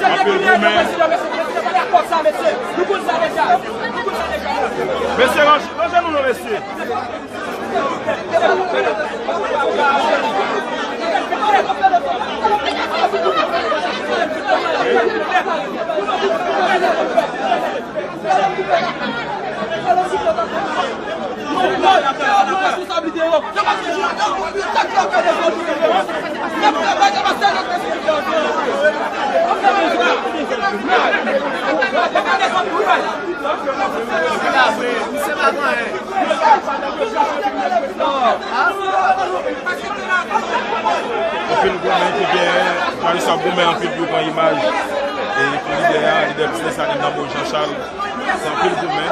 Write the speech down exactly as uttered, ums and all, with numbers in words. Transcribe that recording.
Anpil goumen. Mesye, ranje, ranje nou non, mesye. Anpil goumen ki genyen, jounalis ap goumen anpil pou pran imaj. E pou lidè a, lidè biznis la, Nanmo Jean Charles, se anpil goumen.